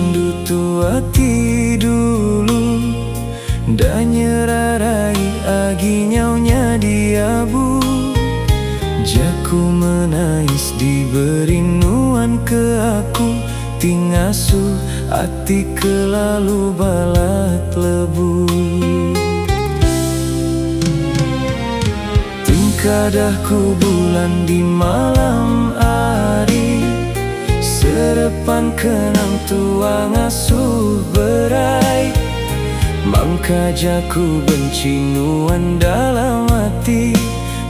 Pengerindu tua ti dulu Enda nyerarai agi nyau nyadi abu Jaku menais diberi nuan ke aku Ti ngasuh ati kelalu balat lebu. Tingkadah ku bulan di malam hari Serepan kenang tua ngasuh berai Mangka jaku benci nuan dalam ati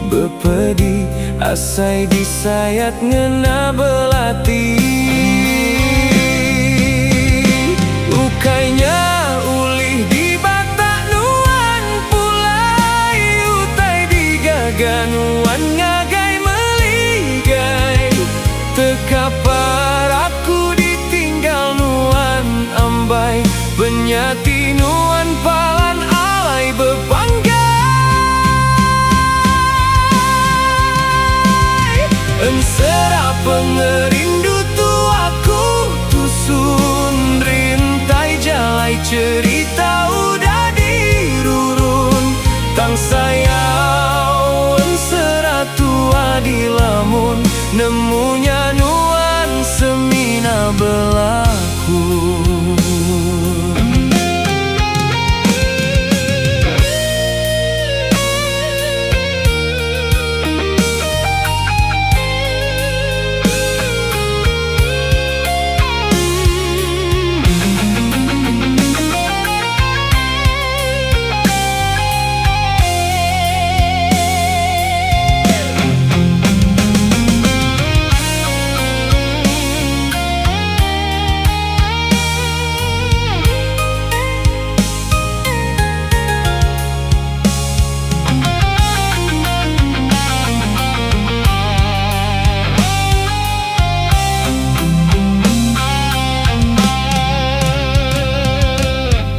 Bepedi asai disayat ngena belati Ukai nya ulih dibatak nuan pulai Utai digaga nuan ngagai meligai Tekapar aku ditinggal nuan ambai Penyati nuan palan alai bepanggai Ensera pengerindu tu aku tusun Rintai jalai cherita udah dirurun Tang sayau ensera tua dilamun Nemu nya nuan semina belakun.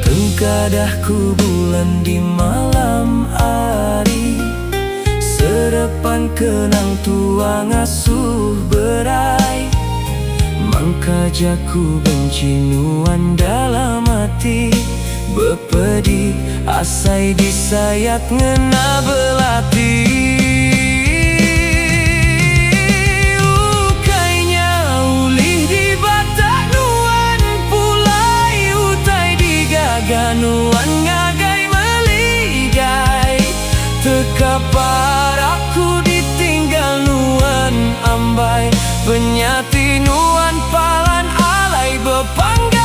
Tengkadah ku bulan di malam hari Serepan kenang tua ngasuh berai Mangka jaku benci nuan dalam ati Bepedi asai disayat ngena belati Ukai nya ulih dibatak nuan pulai Utai digaga nuan ngagai meligai Tekapar aku ditinggal nuan ambai Penyati nuan palan alai bepanggai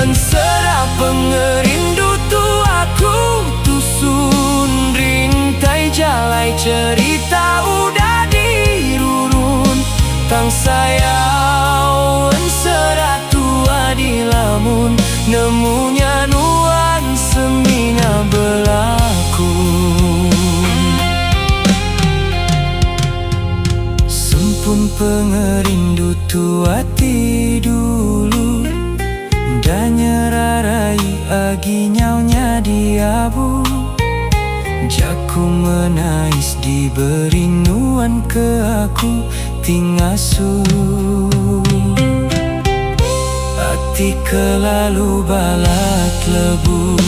Ensera pengerindu tu aku tusun Rintai jalai cherita udah dirurun Tang sayau ensera tua dilamun Nemu nya nuan semina belakun. Sempun pengerindu tua ti dulu Enda nyerarai agi nyau nyadi abu Jaku menais diberi nuan ke aku ti ngasuh ati kelalu balat lebu.